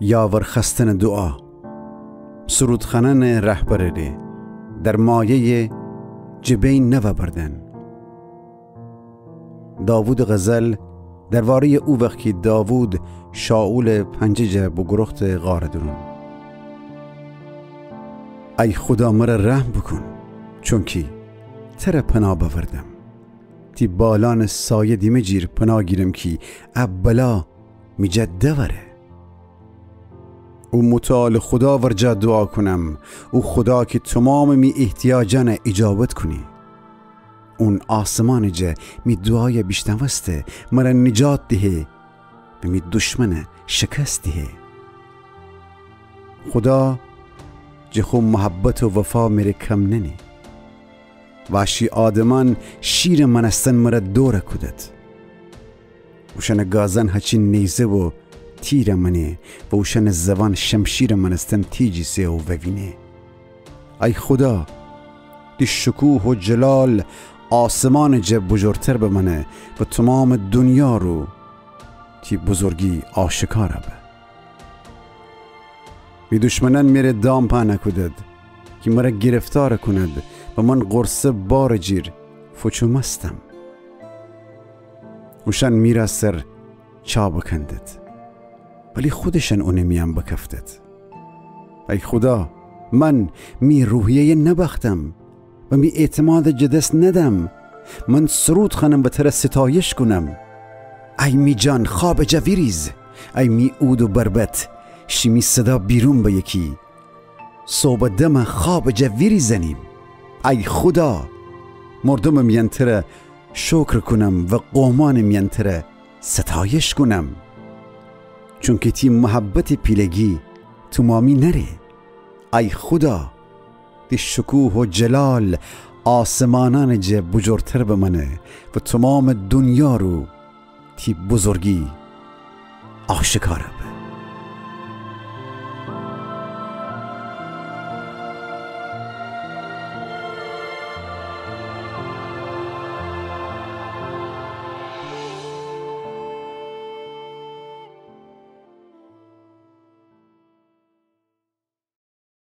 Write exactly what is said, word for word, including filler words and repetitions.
یاور خوأستنٚ دوعا. سرودخوأنأنٚ رهبرٚ ره، در مایه‌یٚ جٚه بین نوأوردن. داوودٚ غزل، درباره‌یٚ او وخت کی داوود شائولٚ پنجه جا بوگورخته غارٚ دورون. ای خودا، مرا رحم بوکون، چونکی ترا پناه بأوردم. تی بالأنٚ سایه دیمه جیر پناه گیرم کی ا بلا می جا دوأره. او متعالٚ خودا ورجه دوعا کونم، او خودا کی تومامٚ می احتیاجأنَ ایجابت کونی. اون آسمانٚ جا می دوعایَ بیشنوسته، مرا نجات دهه و می دشمنَ شکست دهه. خودا جٚه خو محبت و وفا مره کم ننه. وحشی آدمأن شیرٚ مأنستن مرا دورَ کودد. اوشأنٚ گازأن هچین نیزه و تیرَ مأنه و اوشأنٚ زوأن شمشیرٚ مأنستن تیج ایسه و ووینه. ای خودا، تی شکوه و جلال آسمانٚ جا بوجورتر بمأنه و تومامٚ دونیا رو تی بزرگی آشکارَ به. می دشمنأن مره دام پهنَ کودد کی مرا گرفتارَ کونید و من قرصه بارٚ جیر فوچومستم. اوشأن میرا سر چا بکندید، ولی خودشأن اونٚ میأن بکفتید. ای خودا، من می روحیه‌یَ نبأختم و می اعتمادَ جٚه دس ندم. من سرود خوأنم و ترا ستایش کونم. ای می جان، خوابٚ جا ویریز. ای می عود و بربط، شیمی صدا بیرون بأیه کی صبحٚ دمَ خوابٚ جا ویریزأنیم. ای خودا، مردومٚ میأن ترا شکر کونم و قومأنٚ میأن ترا ستایش کونم، چونکی تی محبتٚ پیلگی تومامی نأره. ای خودا، تی شکوه و جلال آسمانأنٚ جا بوجورتر بمأنه و تومامٚ دونیا رو تی بزرگی آشکارَ به.